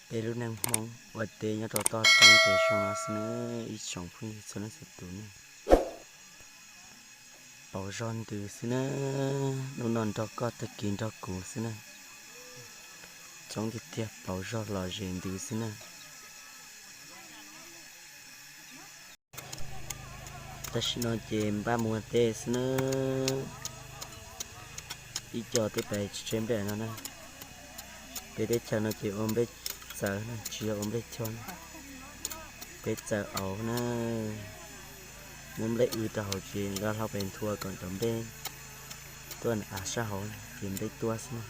Peb lub neej Hmoob ua teb nyob rau toj roob ces zoo no xwb nawb ib tsoom phooj ywg txhua leej txhua tus nawb. Pauv zog ntws xwb nawb, hnub no nrog koj tag kis nrog kuv xwb nawb. Coob tiag tiag, pauv zog lom zem ntws xwb nawb. Tam sim no ces npaj mus ua teb xwb nawb. Ib co twb pais tseb nplej no na. Peb teb chaws no ces ua nplej txawv na, tsis yog ua nplej cog na. Peb txawv auv na. Muab nplej wb rau hauv ces nqa hlau pes nthua kom cov nplej tuaj av sab hauv ces nplej tuaj xwb na.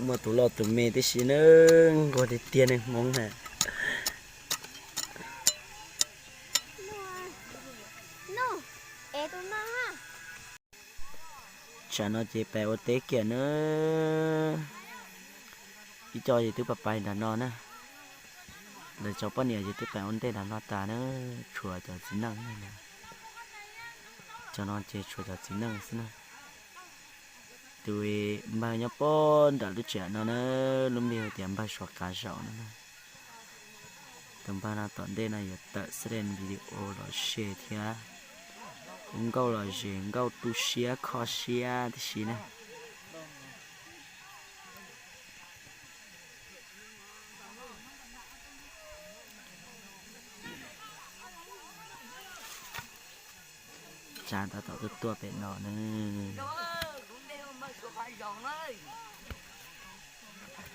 Muaj tus loj tus me tib si na, nquag tiag tiag neeg Hmoob na. Tsam no ces pais ua teb kiag na. Ib co ces twb pais pais nram no na. Lawv cov poj niam ces twb pais ua ntej nram no tas na, tshuav cov txiv neej na. Cov no ces tshuav cov txiv neej xwb na. Tus npawg nyob puag nram lub tsev no na, lub npe hu tias npawg Suav Qav Zaum no na. Tus npawg no tom ntej no yuav tawm xab le video los se thiab. Ua nkauj lom zem, nkauj tu siab kho siab tib si na. Tsav tab tom tuaj tuaj pem no na.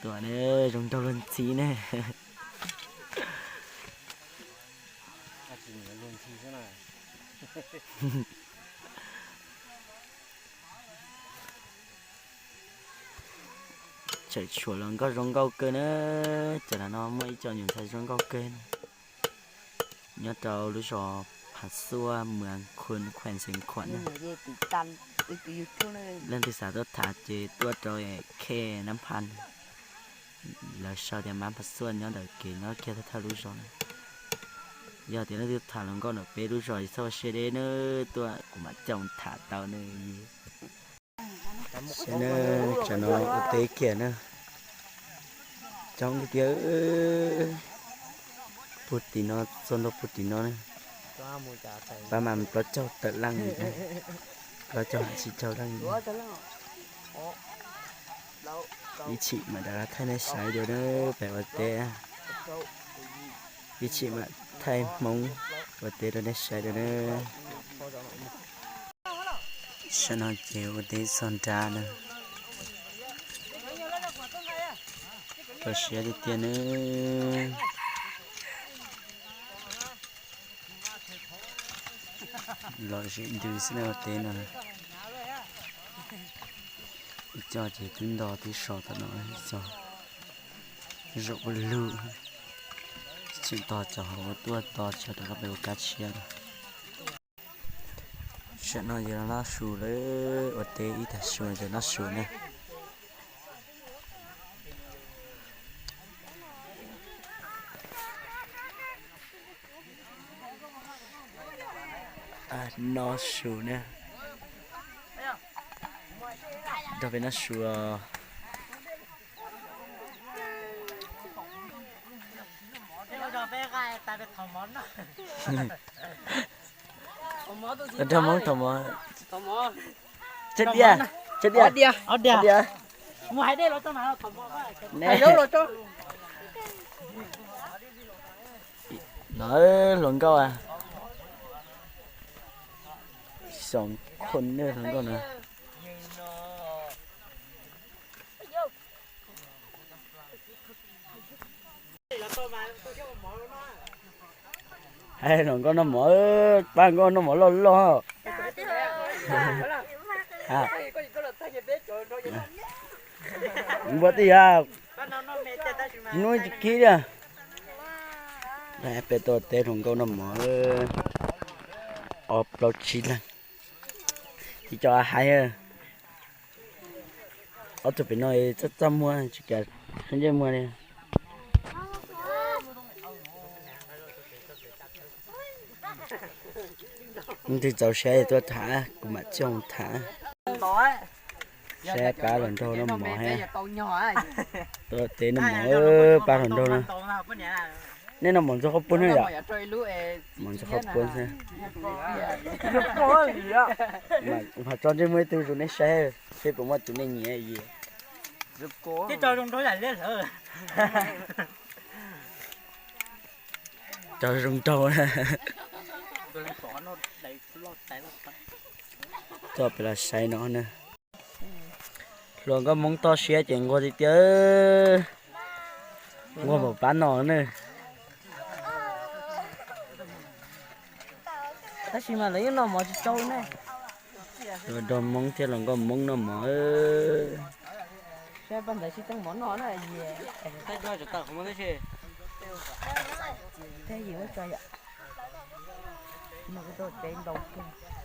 Tuaj na, zoo nraug luag ntxhi na. Tseem tshuav hluas nkauj zoo nkauj kawg na. Cov no muaj ib co nyuam ntxhais zoo nkauj kawg na. Nyob rau lub zos Phav Xuaj, Muas Khun, Khuem Xeev Khuam na. Leej twg xav tuaj tham ces tuaj rau Khej Nab Phaj. Lawv sau tias Mab Phav Xuaj nyob ntawm kev nyob kiag thawj thawj lub zos na. Yog tias leej twg tham hluas nkauj ntawm peb lub zos txhob ua siab deb nawb, tuaj kuv mam coj tham tau nws. Saib na, tsam no ua teb kiag na. Coob tiag tiag, puag tim no, txog ntua puag tim no na. Pab mas plaub caug tawm leej, plaub caug tsis caug leej. Ib chim mam rov qab thaij nej saib dua na, peb ua teb. Ib chim mam thaij Hmoob ua teb rau nej saib dua na. Saib no ces ua teb txog nrab na. Rau siab tiag tiag na. Lom zem ntws xwb na ua teb no. Ib co ces twb nto twb so tom no, ib co zaum ua lug. Tseem tos cov hauv tuaj tos tsam rov qab pem ua kab tshiab no. Tam no yog noj su lawm, ua teb ib tag su ces noj su na. Noj su na. Nrog peb noj su os. Nrog Hmoob thaum mov. Tseb diaj, tseb diaj, diaj. No hluas nkauj a. Xyoo khun ne hluas nkauj no. Hais hluas nkauj noj mov, pab nkauj noj mov loj loj. Npua tij a, hnub tsis kib li. Peb tuaj teb hluas nkauj noj mov, ob plaub tsib leeg. Ib co hais, ob tug pem no txaj txaj muag tsis kam sab ntsej muag li. Leej twg txaus siab tuaj tham, kuv mam coj mus tham. Saib pab hluas nraug noj mov thiab. Tuaj teb noj mov, pab hluas nraug no. Nej noj mov ntxuag qhaub puab ne yom? Mov ntxuag qhaub puab xwb. Ho tso ntsej muag ib tug zoo nej saib seb puas muaj tus nej nyiam. Cov zoo nraug. Coj peb los saib no na. Hluas nkauj Hmoob toj siab ces nquag tiag tiag. Nquag npaum pab no na. Tab sis mas lawv yeej noj mov tsis tsau ne. Hluas nraug Hmoob thiab hluas nkauj Hmoob noj mov. Saib pab ntawd sib teeb mov noj na.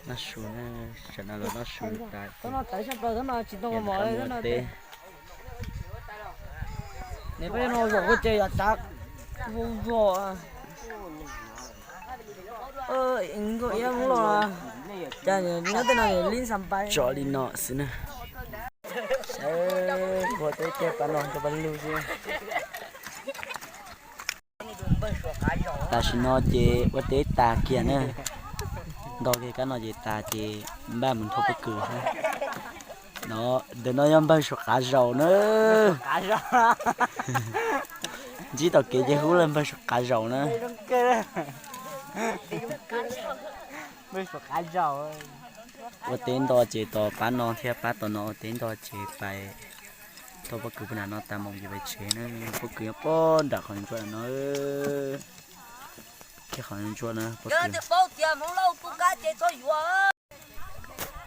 Noj su, sawv daws los noj su tas. Teb, nws peb no zaum kuj ces yog tsav vau vog. Nkauj Iab Hmoob los cas nyob tej no li xas pais tso li no xwb na. Saib ua teb kiag pab no rau pab lug xwb. Tam sim no ces ua teb tas kiag na. Nto kiag kab no ces tas ces npaj mus nthua pob kws xwb. No, ntawm no yog npawg Suav Qav Zaum na. Ntsib tau kev ces hu lawm npawg Suav Qav Zaum na. Ua teb nto ces tos pab no thiab pab tom no ua teb nto ces pais thua pob kws puag nram no tas mus ces pais tsev na. Pob kws nyob puag nram qhov ntsuab no. Kiag qhov ntsuab na pob kws.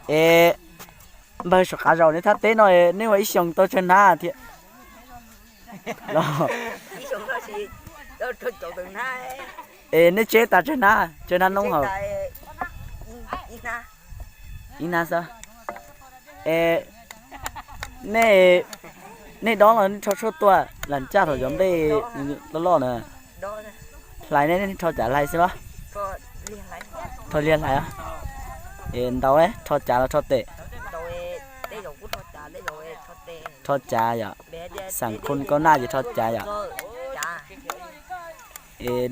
Es npawg Suav Qav Zaum, nej thaj teb no nej ua ib xyoos tau tsawg hnab thiab? Es nej tseb tas tsawg hnab, tsawg hnab noob hauv? Ib hnab xwb. Es nej, nej dob los nej rho tshuaj tua lam caj thaum cov nplej loj loj na? Hlais ne, nej rho cav hlais xwb los? Rho liag hlais. Es ntaus, rho cav los rho tes? Rho cav yom. Xam khun kaub naj ces rho cav yom. Es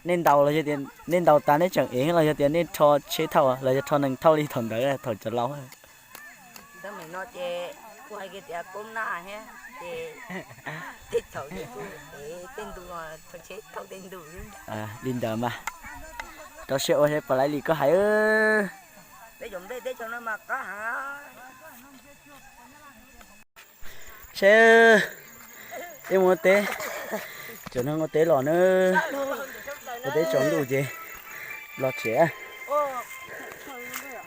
nej ntaus los yog tias nej ntaus tas nej tseem ev los yog tias nej rho tsheb thauj los yog rho nees thauj li thaum ntawd thaum cov laus? Li ntawd mas, rau siab ua thiab puas laib li koj hais. Seb, ib mus ua teb, cov neeg ua teb los na, ua teb tsaus ntuj ces los tsev.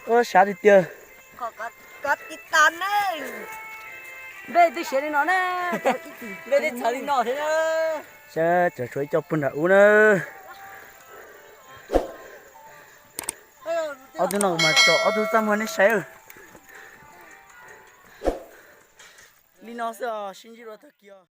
Ua sab tiag tiag. Seb, cov tshuav ib co puag nram ub na. Ob tug no mas tsom ob tug txaj muag nej saib. Li no xwb os, sib ntsib dua tag kis os.